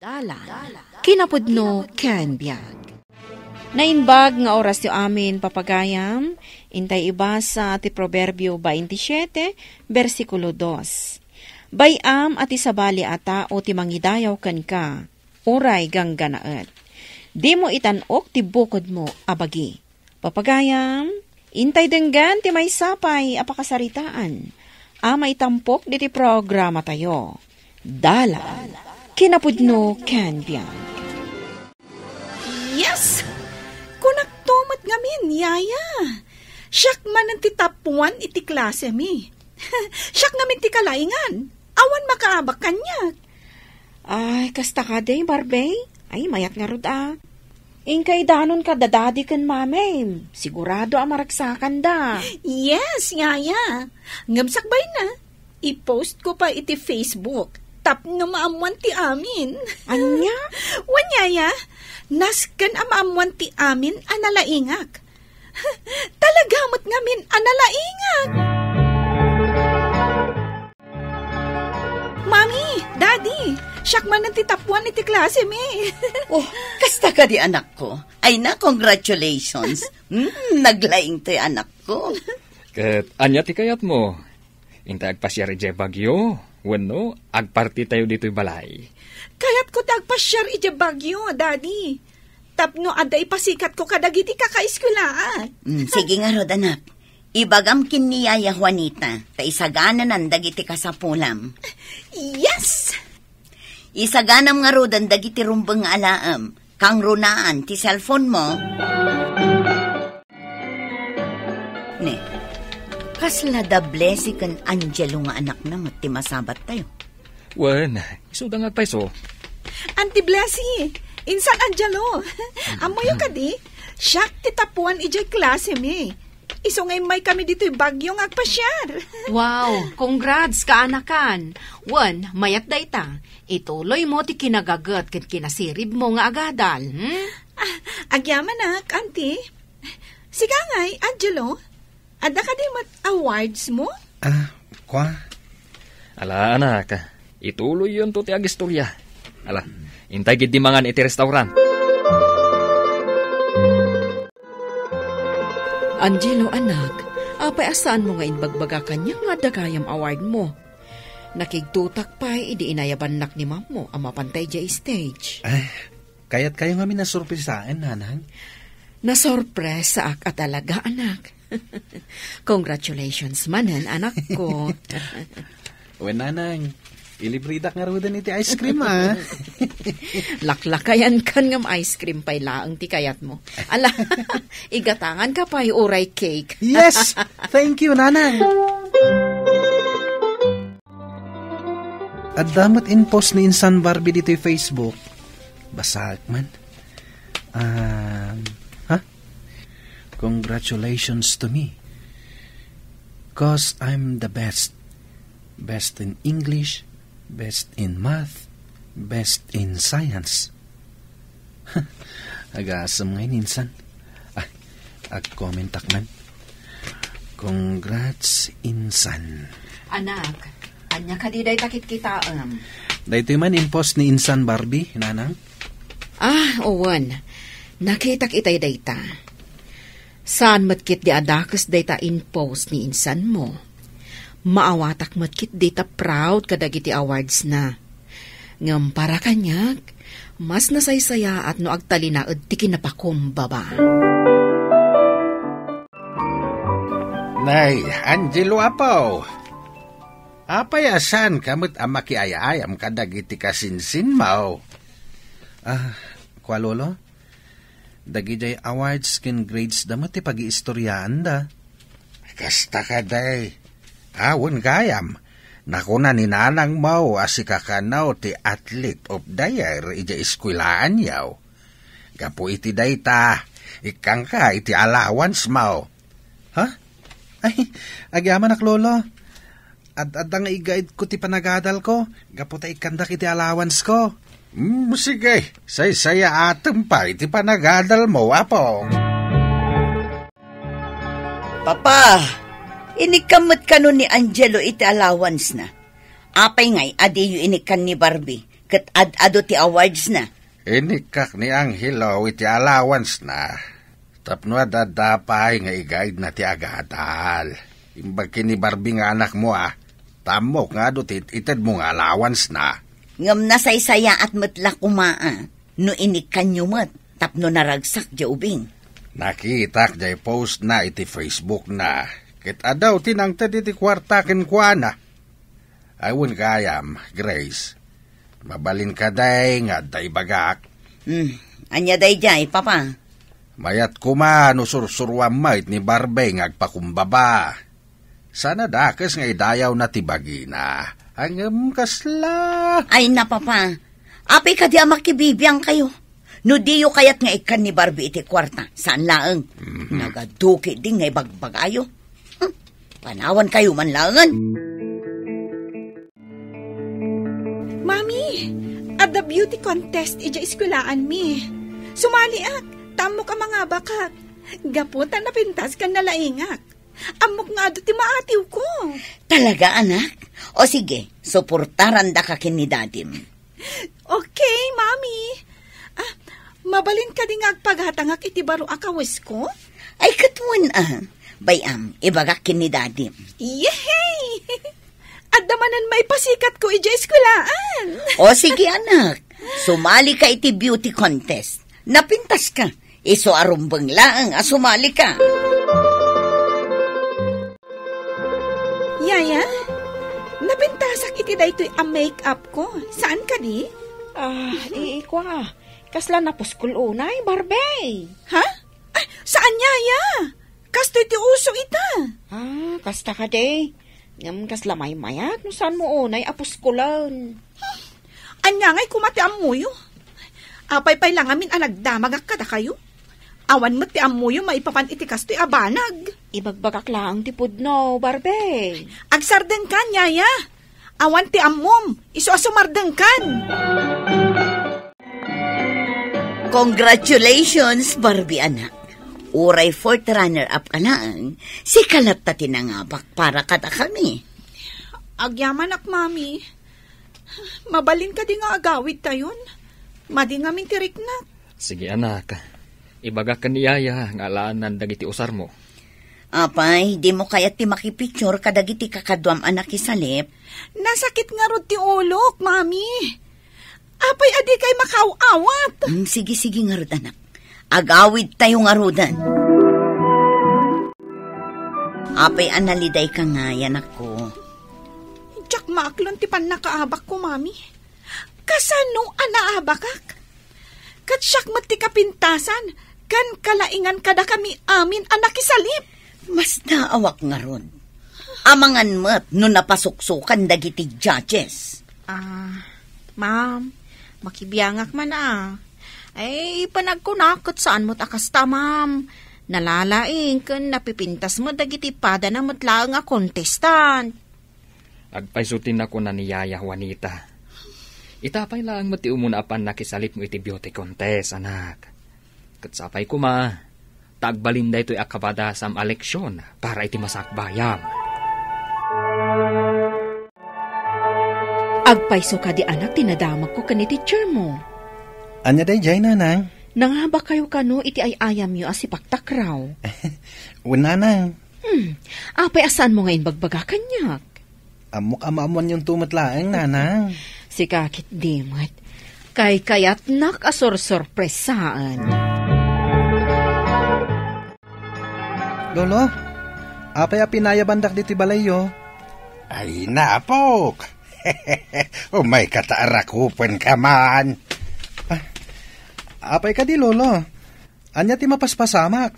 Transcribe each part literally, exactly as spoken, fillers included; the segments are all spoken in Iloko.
Dalan, kinapudno ken biag. Naimbag nga orasyo amin, papagayam, intay ibasa ti Proverbio baintisiete, bersikulo dos. Bay-am a ti sabali a tao ti mangidayaw kenka, uray gangganaet. Dimo itan-ok ti bukodmo a bagi. Papagayam, intay denggen ti maysa pay a pakasaritaan a maitampok ditoy programatayo. Dalan, kinapudno ken biag. Yes! Kunakto met ngamin, Yaya. Siak manen ti top one iti klasemi. Siak ngamin ti kalaingan. Awan makaabak kaniak. Ay, kasta kadi, Barbie? Ay, mayat ngarud a. Inka idanon kada daddy ken mommy. Sigurado a maragsakanda. Yes, Yaya. Ngem sakbayna, i-post ko pay iti Facebook tapno maammuan ti amin. Ania? Wen, Yaya, nasken a maammuan ti amin a nalaingak. Talaga met ngamin a nalaingak. Mami, Daddy, siak manen ti top one iti klasemi. Oh, kasta kadi, anakko? Ay na, congratulations. Hmm, naglaing toy anakko. Ket ania ti kayatmo? Intay agpasiar idiay Baguio? Wenno, agpartitayo ditoy balay? Kayatko ti agpasiar idiay Baguio, Daddy. Tapno adda ipasikatko kadagiti kakaeskuelaan. Mm, sige ngarud, anak. Ibagam ken ni Yaya Juanita, ta isagananan dagiti kasapulam. Yes! Isaganam ngaruden dagiti rumbeng nga alaem, kangrunaan ti cellphone mo. Ne, kasla da Blessy ken Angelo nga anakna met ti masabattayo? Wen, isuda nga agpayso. Auntie Blessy, insan Angelo. Ammoyo kadi, siak ti top one idiay klasemi. Isu nga immaykami ditoy Baguio nga agpasiar. Wow, congrats, kaanakan. Wen, mayat dayta. Ituloymo ti kinagaget ken kinasiribmo nga agadal, hmm? Ah, agyamanak, Auntie. Siga ngay, Angelo. Adda kadi met awards mo? Ah, kwa? Ala, anak, ituloyyonto ti agistorya. Ala, intay ketdi mangan iti restaurant. Angelo, anak, apay a saanmo nga imbagbaga kaniak nga adda gayam award mo? Nakigtotak pay idi inayabannak ni Mammo a mapantay idiay stage. Ay, kayatkayo ngamin a sorpresaen, Nanang? Nasorpresaak a talaga, anak. Congratulations manen, anakko. Wen, Nanang, ilibridak ngaruden iti ice cream, ah. Laklakayankan ngem ice cream pay laeng ti kayatmo. Ala, igatanganka pay uray cake. Yes! Thank you, Nanang. Adda met in-post ni insan Barbie ditoy Facebook. Basaek man. Um, ha? Congratulations to me. 'Cause I'm the best. Best in English, best in math, best in science. Agasem ngay ni insan. Ah, agkomentak man. Congrats, insan. Anak, ania kadi dayta kitkitaem? Daytoy man in-post ni insan Barbie, Nanang. Ah, wen. Nakitak itay dayta. Saan met ketdi a dakes dayta in-post ni insanmo. Maawatak met ketdi ta proud kadagiti awards na. Ngem para kaniak, mas nasaysayaat no agtalinaed ti kinapakumbaba. Nay, Angelo, apo. Apay a saanka met a makiay-ayam kadagiti kasinsinmo? Ah, kua, Lolo? Dagidiay awards ken grades da met ti pagiistoriaanda. Kasta kadi. Awan gayam. Nakuna ni nanangmo a sika kano ti athlete of the year idiay eskuelaanyo. Gapu iti dayta, ikkangka iti allowance mo. Ha? Ay, agyamanak, Lolo. Ad-adda nga igaedko ti panagadalko, gapu ta ikkandak iti allowance ko. Hmm, sige, saysayaatem pay ti panagadalmo, apo. Papa, inikkam met kano ni Angelo iti allowance na. Apay ngay a diyo inikkan ni Barbie? ket ad-adu ti awards na. Inikkak ni Angelo iti allowance na. Tapno ad-adda pay nga igaidna ti agadal. Imbag ken ni Barbie nga anakmo, a. Tammok nga adu ti it-itedmo nga allowance na. Ngem nasaysayaat met la koma, a, no inikkanyo met tapno naragsak diay ubing. Nakitak diay post na iti Facebook na, ket adu ti nangted iti kuarta kenkuana. Ay, wen gayam, Grace. Mabalin kadi nga adda ibagak? Hmm, ania daydiay, Papa? Mayat koma no sursuruam met ni Barbie nga agpakumbaba. Saan a dakes nga idayawna ti bagina. Ngem kasla. Ay, na, Papa. Apay kadi a makibibiangkayo? No diyo kayat nga ikkan ni Barbie iti kuarta, saan laeng. Mhm. Nagaduki di nga ibagbagayo. Hmm, panawankayo man laengen. Mami, adda beauty contest idiay eskuelaanmi. Sumaliak, ta ammok a mangabakak. Gapu ta napintas ken nalaingak. Ammok nga adu ti maatiwko. Talaga, anak? O sige, suportarandaka ken ni Dadim. Okay, Mami. Ah, mabalin kadi nga agpagatangak iti baro a kawesko? Ay, ket wen, a. Bay-am, ibagak ken ni Dadim. Yehey! Adda manen maipasikatko idiay eskuelaan. O sige, anak. Sumalika iti beauty contest. Napintaska. Isu a rumbeng laeng a sumalika. Yaya, napintasak iti daytoy a make-up ko. Saan kadi? Ah, ikua. Kasla napuskol unay, Barbie. Ha? Ah, saan, Yaya? Kastoy ti uso ita. Ah, kasta kadi. Ngem kasla maymayat no saanmo unay a puskolen. Ania ngay koma ti ammoyo? Apay pay la ngamin a nagdamagak kadakayo? Awan met ti ammoyo maipapan iti kastoy a banag. Ibagbagak laeng ti pudno, Barbie. Agsardengkan, Yaya. Awan ti ammom, isu a sumardengkan. Congratulations, Barbie anak. Uray fourth runner-up ka laeng, sika latta ti nangabak para kadakami. Agyamanak, Mami. Mabalin kadi nga agawidtayon? Madi ngamin ti riknak. Sige, anak. Ibagak ken ni Yaya nga alaannan dagiti usarmo. Apay, dimo kayat ti makipicture kadagiti kakaduam a nakisalip? Nasakit ngarud ti ulok, Mami. Apay a dikay makaaw-awat? Mm, sige, sige ngarud, anak. Agawidtayo ngaruden. Apay a nalidayka ngay, anakko? Diak maaklon ti pannakaabakko, Mami. Kasano a naabakak? Ket siak met ti kapintasan ken kalaingan kadakami amin a nakisalip. Masdaawak ngarud. Amangan met no napasuksokan dagiti judges. Ah, ma'am, makibiangak man a. Ay, panagkunak ket saan met a kasta, ma'am. Nalalaing ken napipintas met dagiti padana met laeng a contestant. Agpayso ti nakuna ni Yaya Juanita. Ita pay laeng met ti umuna a pannakisalipmo iti beauty contest, anak. Ket sapay koma, ta agbalin daytoy a kabadasam a leksion para iti masakbayam. Agpayso kadi, anak, ti nadamagko ken ni teacher mo. Ania daydiay, nanang? Nangabakayo kano iti ay-ayamyo a sipaktakraw? Wen, nanang. Hmm, apay a saanmo nga imbagbaga kaniak? Ammok a maammoanyonto met laeng, nanang. Sika ketdi met. Kaykayatnak a sorsorpresaen. Lolo, apay a pinayabandak ditoy balayyo? Ay, napok! Umayka ta arakupenka man. Ah, apay kadi, Lolo? Ania ti mapaspasamak?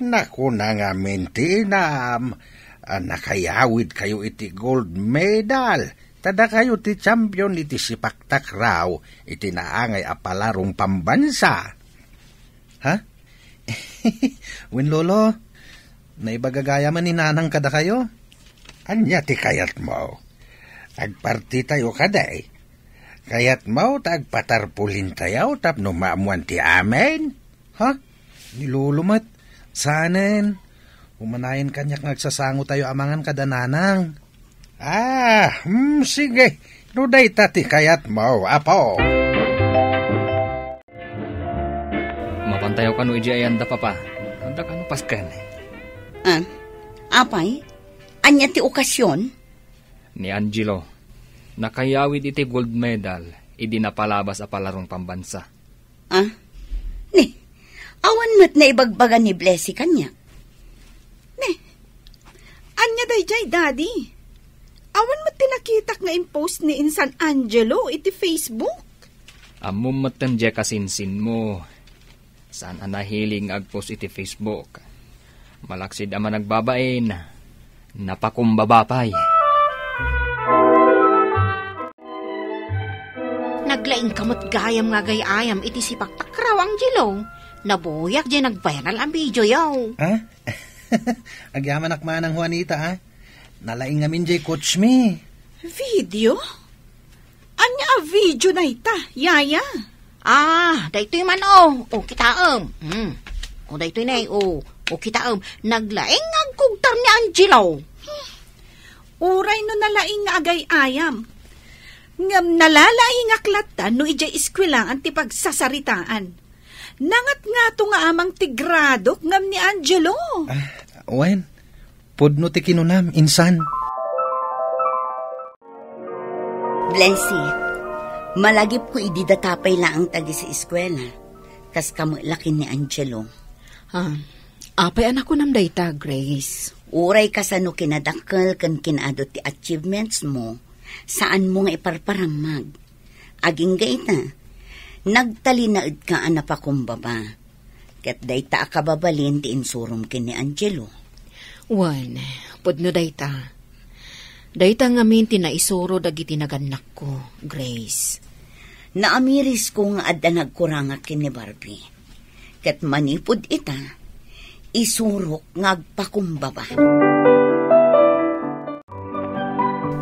Nakuna ngamin ti inam a nakayawidkayo iti gold medal. Ta dakayo ti champion iti sipaktakraw iti naangay a palarong pambansa. Ha? Wen, Lolo, naibaga gayam ni Nanang kadakayo. Ania ti kayatmo? Agpartitayo kadi? Kayatmo ta agpatarpulintayo tapno maammoan ti amin? Ha? Ni Lolo met, sanen. Umanayen kaniak nga agsasangotayo a mangan kada Nanang. Ah, hmm, sige. No dayta ti kayatmo, apo. Mapantayo kano idiay ayanda, Papa. Adda kano pasken? Ah, apay? Ania ti okasion? Ni Angelo, nakayawid iti gold medal idi napalabas a palaron pambansa. Ah? Ni, awan met naibagbaga ni Blessy kaniak. Ni, ania daydiay, Daddy? Awan met ti nakitak nga impost ni insan Angelo iti Facebook. Ammom metten diay kasinsinmo. Saan a nahilig nga agpost iti Facebook. Malaksid a managbabain, napakumbaba pay. Naglaingka met gayam nga agay-ayam iti sipaktakraw, Angelo. Nabuyak diay nagviral a videoyo. Ah? Agyamanak manang, Juanita, ah. Nalaing ngamin diay coach mi. Video? Ania a video dayta, Yaya? Ah, daytoy man, o. O, kitaem. Hmm. O, daytoy ne, o. O, kitaem. Naglaing nga agkugtar ni Angelo. Uray no nalaing nga agay-ayam. Ngem nalalaingak latta no idiay eskuelaan ti pagsasaritaan. Nangatngato nga amang ti gradok ngem ni Angelo. Ah, wen, pudno ti kinunam, insan. Blessy, malagipko idi data pay laeng ti agiseskuela, kas kamo la ken ni Angelo. Ah, apay a nakunam dayta, Grace? Uray kasano kinadakkel ken kinaadu ti achievements mo, saanmo nga iparparammag. Agingga ita, nagtalinaedka a napakumbaba. Ket dayta a kababalin ti insurom ken ni Angelo. Wen, pudno dayta. Dayta ngamin ti naisuro dagiti nagannakko, Grace. Naamirisko nga adda nagkurangak ken ni Barbie. Ket manipud ita, isurok nga agpakumbaba.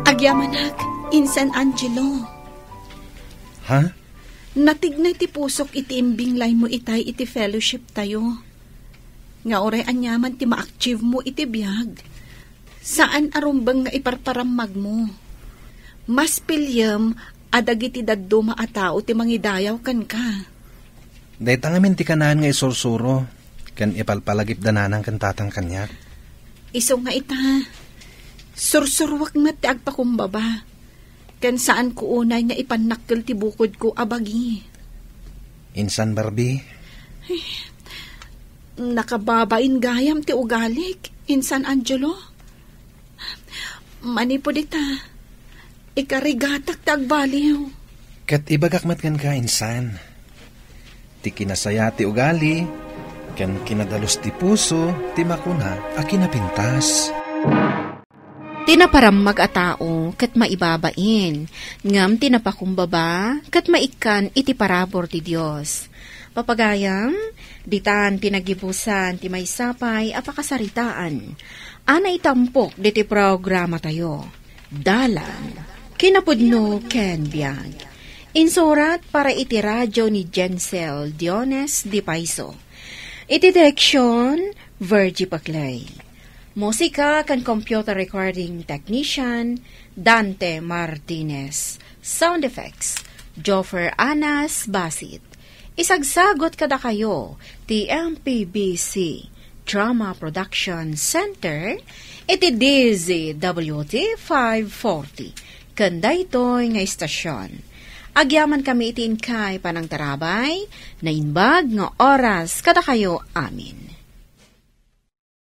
Agyamanak, insan Angelo. Ha? Natignay ti pusok iti imbinglaymo itay iti fellowship tayo. Nga uray aniaman ti ma-achievemo iti biag, saan a rumbeng nga iparparammagmo. Mas piliem a dagiti dadduma a tao ti mangidayaw kenka. Dayta ngamin ti kanaan nga isursuro ken ipalpalagip da nanang ken tatang kaniak. Isu nga ita, sursuruek met ti agpakumbaba. Ken saanko unay nga ipannakkel ti bukodko a bagi. Insan Barbie? Ay, nakababain gayam ti ugalik, insan Angelo. Manipud ita, ikarigatak ti agbaliw. Ket ibagak met kenka, insan. Ti kinasaya ti ugali, ken kinadalus ti puso, ti makuna a kinapintas. Ti naparammag a tao ket maibabain, ngem ti napakumbaba ket maikkan iti parabur ti Dios. Papagayam, ditan ti nagibusan ti maysa pay a pakasaritaan a naitampok diti programatayo, Dalan, Kinapudno ken Biag. Insurat para iti radio ni Jensel Diones de Paiso. Iti direksyon, Virgie Paclay. Musika ken computer recording technician, Dante Martinez. Sound effects, Joffer Anas Basit. Isagsagot kadakayo ti M P B C Drama Production Center iti D Z W T five forty. Ken daytoy nga istasyon, agyamankami iti inkay panangtarabay, naimbag nga oras kadakayo amin.